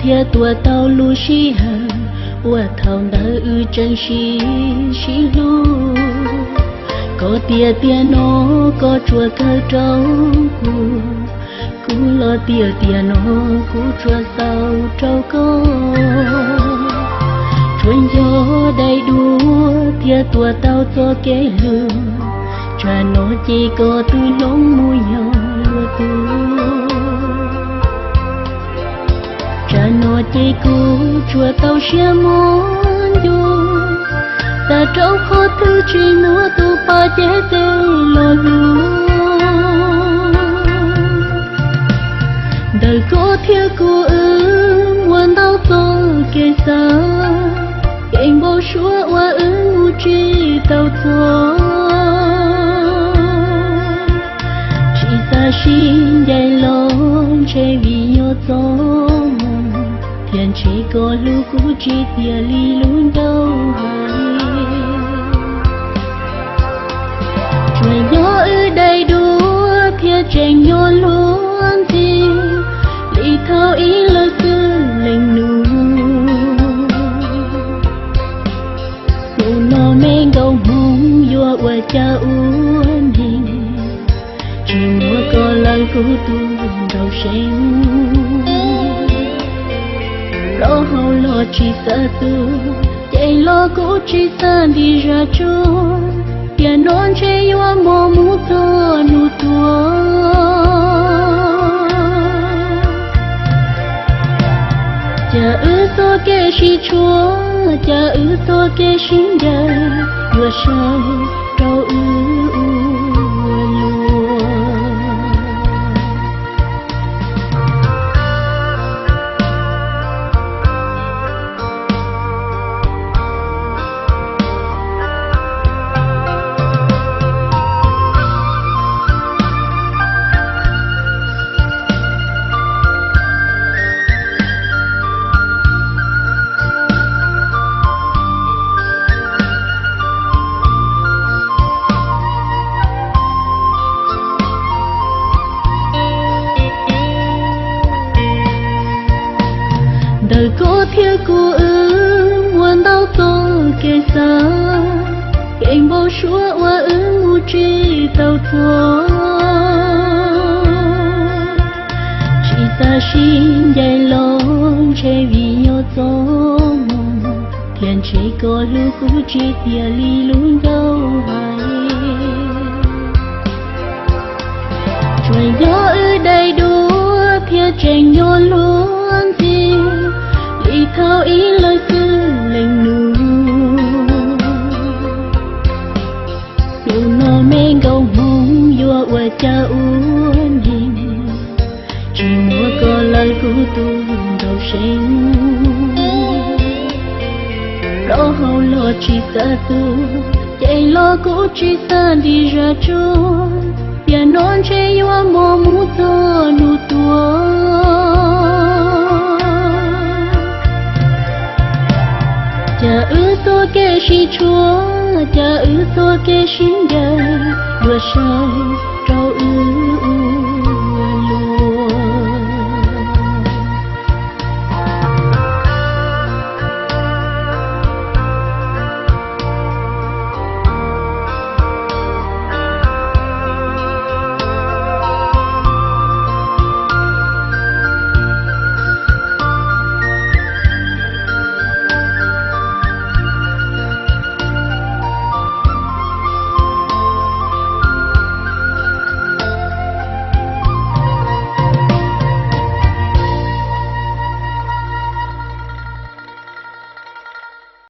thiaj tuaj tau lub sij hawm uas thaum ntawd wb tseem sib sib hlub. Koj tias tiam no koj tsuas kawm rau kuv, kuv los tias tiam no kuv tsuas xav rau koj. Tsuas yog daim duab thiaj tuaj tau txoj kev hlub, tsam no ces koj twb hloov mus yog luag tus. Tsam no ces kuv tsuas tau siab mob ncuj, xav rau qhov twg tsis muaj tus pab ces tej lo lus. Ntawm koj thiab kuv wb muaj ntau txoj kev xav, kev npau suav uas wb mus tsis tau txog. Tsis xav sib ncaim los ntshe vim nyob txoj moo, thiaj ntshe koj hlub kuv tsis tiag li lub ncauj hais. Tsuas yog wb daim duab thiaj tseem nyob luag ntxhi li thaum ib lawm xwb leej nus. Hnub no me nkauj hmoob yuav ua cas ua neeg, tsis muaj koj lawm kuv tus nraug seev. Plaub hau los tsis xav tu, ces los kuv tsis xav nti zaj tsuag, tiam no ntshe yuav mus mus txog hnub tuag. Cas wb txoj kev sib tshuam, cas wb txoj kev sib ncaim, yuav sai rau wb ua luaj. Ntawm koj thiab kuv wb muaj ntau txoj kev xav, kev npau suav uas wb mus tsis tau txog. Tsis xav sib ncaim los ntshe vim nyob txoj moo, thiaj ntshe koj hlub kuv tsis tiag li lub ncauj hais. Tsuas yog wb daim duab thiaj tseem nyob luag ntxhi li thaum ib lawm xwb leej nus. Hnub no me nkauj hmoob yuav ua cas ua neeg, tsis muaj koj lawm kuv tus nraug seev. Plaub hau los tsis xav tu, ces los kuv tsis xav nti zaj tsuag, tiam no ntshe yuav mus mus txog hnub tuag. Cas wb txoj kev sib tshuam, cas wb txoj kev sib ncaim, yuav sai